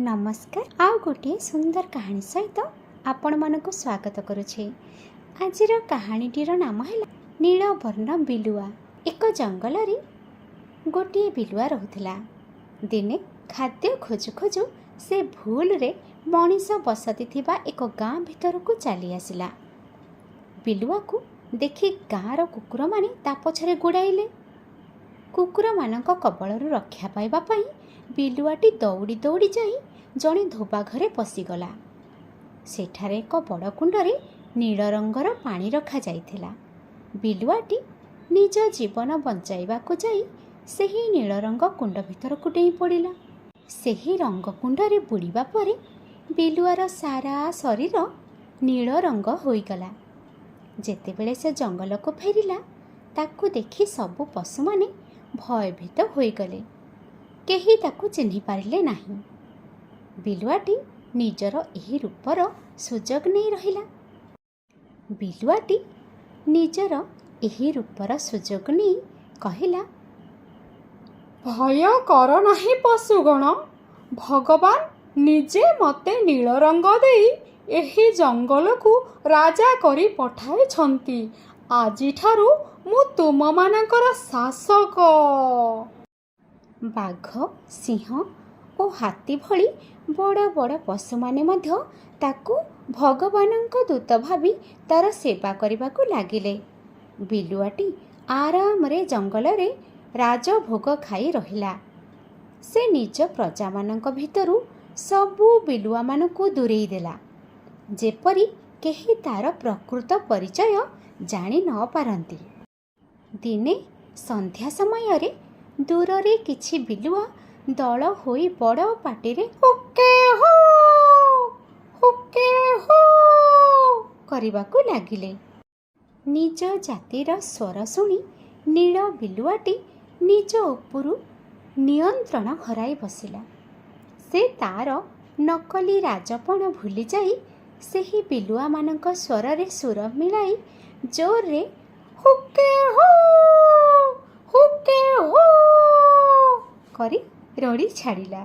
ନମସ୍କାର, ଆଉ ଗୋଟିଏ ସୁନ୍ଦର କାହାଣୀ ସହିତ ଆପଣମାନଙ୍କୁ ସ୍ୱାଗତ କରୁଛି। ଆଜିର କାହାଣୀଟିର ନାମ ହେଲା ନୀଳବର୍ଣ୍ଣ ବିଲୁଆ। ଏକ ଜଙ୍ଗଲରେ ଗୋଟିଏ ବିଲୁଆ ରହୁଥିଲା। ଦିନେ ଖାଦ୍ୟ ଖୋଜୁ ଖୋଜୁ ସେ ଭୁଲରେ ମଣିଷ ବସତି ଥିବା ଏକ ଗାଁ ଭିତରକୁ ଚାଲି ଆସିଲା। ବିଲୁଆକୁ ଦେଖି ଗାଁର କୁକୁରମାନେ ତା ପଛରେ ଗୋଡ଼ାଇଲେ। କୁକୁରମାନଙ୍କ କବଳରୁ ରକ୍ଷା ପାଇବା ପାଇଁ ବିଲୁଆଟି ଦୌଡ଼ି ଦୌଡ଼ି ଯାଇ ଜଣେ ଧୋବା ଘରେ ପଶିଗଲା। ସେଠାରେ ଏକ ବଡ଼ କୁଣ୍ଡରେ ନୀଳ ରଙ୍ଗର ପାଣି ରଖାଯାଇଥିଲା। ବିଲୁଆଟି ନିଜ ଜୀବନ ବଞ୍ଚାଇବାକୁ ଯାଇ ସେହି ନୀଳ ରଙ୍ଗ କୁଣ୍ଡ ଭିତରକୁ ଡେଇଁ ପଡ଼ିଲା। ସେହି ରଙ୍ଗ କୁଣ୍ଡରେ ବୁଡ଼ିବା ପରେ ବିଲୁଆର ସାରା ଶରୀର ନୀଳ ରଙ୍ଗ ହୋଇଗଲା। ଯେତେବେଳେ ସେ ଜଙ୍ଗଲକୁ ଫେରିଲା, ତାକୁ ଦେଖି ସବୁ ପଶୁମାନେ ଭୟଭୀତ ହୋଇଗଲେ। କେହି ତାକୁ ଚିହ୍ନି ପାରିଲେ ନାହିଁ। ବିଲୁଆଟି ନିଜର ଏହି ରୂପର ସୁଯୋଗ ନେଇ ରହିଲା। ବିଲୁଆଟି ନିଜର ଏହି ରୂପର ସୁଯୋଗ ନେଇ କହିଲା, ଭୟ କର ନାହିଁ ପଶୁଗଣ। ଭଗବାନ ନିଜେ ମୋତେ ନୀଳ ରଙ୍ଗ ଦେଇ ଏହି ଜଙ୍ଗଲକୁ ରାଜା କରି ପଠାଇଛନ୍ତି। ଆଜିଠାରୁ ମୁଁ ତୁମମାନଙ୍କର ଶାସକ। ବାଘ, ସିଂହ ଓ ହାତୀ ଭଳି ବଡ଼ ବଡ଼ ପଶୁମାନେ ମଧ୍ୟ ତାକୁ ଭଗବାନଙ୍କ ଦୂତ ଭାବି ତାର ସେବା କରିବାକୁ ଲାଗିଲେ। ବିଲୁଆଟି ଆରାମରେ ଜଙ୍ଗଲରେ ରାଜଭୋଗ ଖାଇ ରହିଲା। ସେ ନିଜ ପ୍ରଜାମାନଙ୍କ ଭିତରୁ ସବୁ ବିଲୁଆମାନଙ୍କୁ ଦୂରେଇ ଦେଲା, ଯେପରି କେହି ତାର ପ୍ରକୃତ ପରିଚୟ ଜାଣି ନ ପାରନ୍ତି। ଦିନେ ସନ୍ଧ୍ୟା ସମୟରେ ଦୂରରେ କିଛି ବିଲୁଆ ଦଳ ହୋଇ ବଡ଼ ପାଟିରେ ହୁକେ ହୁ, ହୁକେ ହୁ କରିବାକୁ ଲାଗିଲେ। ନିଜ ଜାତିର ସ୍ୱର ଶୁଣି ନୀଳ ବିଲୁଆଟି ନିଜ ଉପରୁ ନିୟନ୍ତ୍ରଣ ହରାଇ ବସିଲା। ସେ ତାର ନକଲି ରାଜପଣ ଭୁଲିଯାଇ ସେହି ବିଲୁଆମାନଙ୍କ ସ୍ୱରରେ ସୁର ମିଳାଇ ଜୋରରେ ହୁକେ ହୁ, ହୁକେ ହୁ କରି ରଡ଼ି ଛାଡ଼ିଲା।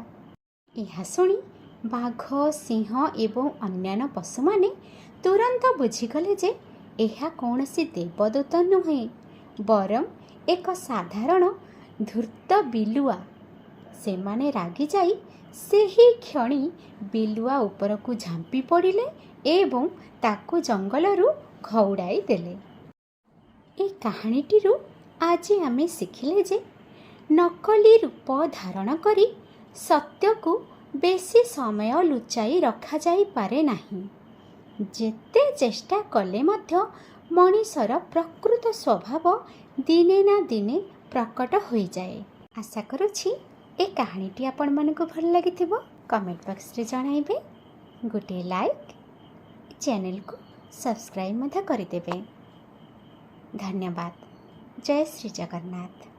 ଏହା ଶୁଣି ବାଘ, ସିଂହ ଏବଂ ଅନ୍ୟାନ୍ୟ ପଶୁମାନେ ତୁରନ୍ତ ବୁଝିଗଲେ ଯେ ଏହା କୌଣସି ଦେବଦୂତ ନୁହେଁ, ବରଂ ଏକ ସାଧାରଣ ଧୂର୍ତ୍ତ ବିଲୁଆ। ସେମାନେ ରାଗିଯାଇ ସେହି କ୍ଷଣି ବିଲୁଆ ଉପରକୁ ଝାମ୍ପି ପଡ଼ିଲେ ଏବଂ ତାକୁ ଜଙ୍ଗଲରୁ ଘଉଡ଼ାଇ ଦେଲେ। ଏ କାହାଣୀଟିରୁ ଆଜି ଆମେ ଶିଖିଲେ ଯେ ନକଲି ରୂପ ଧାରଣ କରି ସତ୍ୟକୁ ବେଶୀ ସମୟ ଲୁଚାଇ ରଖାଯାଇପାରେ ନାହିଁ। ଯେତେ ଚେଷ୍ଟା କଲେ ମଧ୍ୟ ମଣିଷର ପ୍ରକୃତ ସ୍ୱଭାବ ଦିନେ ନା ଦିନେ ପ୍ରକଟ ହୋଇଯାଏ। ଆଶା କରୁଛି ଏ କାହାଣୀଟି ଆପଣମାନଙ୍କୁ ଭଲ ଲାଗିଥିବ। କମେଣ୍ଟ ବକ୍ସରେ ଜଣାଇବେ। ଗୋଟିଏ ଲାଇକ୍, ଚ୍ୟାନେଲକୁ ସବସ୍କ୍ରାଇବ୍ ମଧ୍ୟ କରିଦେବେ। ଧନ୍ୟବାଦ। ଜୟ ଶ୍ରୀ ଜଗନ୍ନାଥ।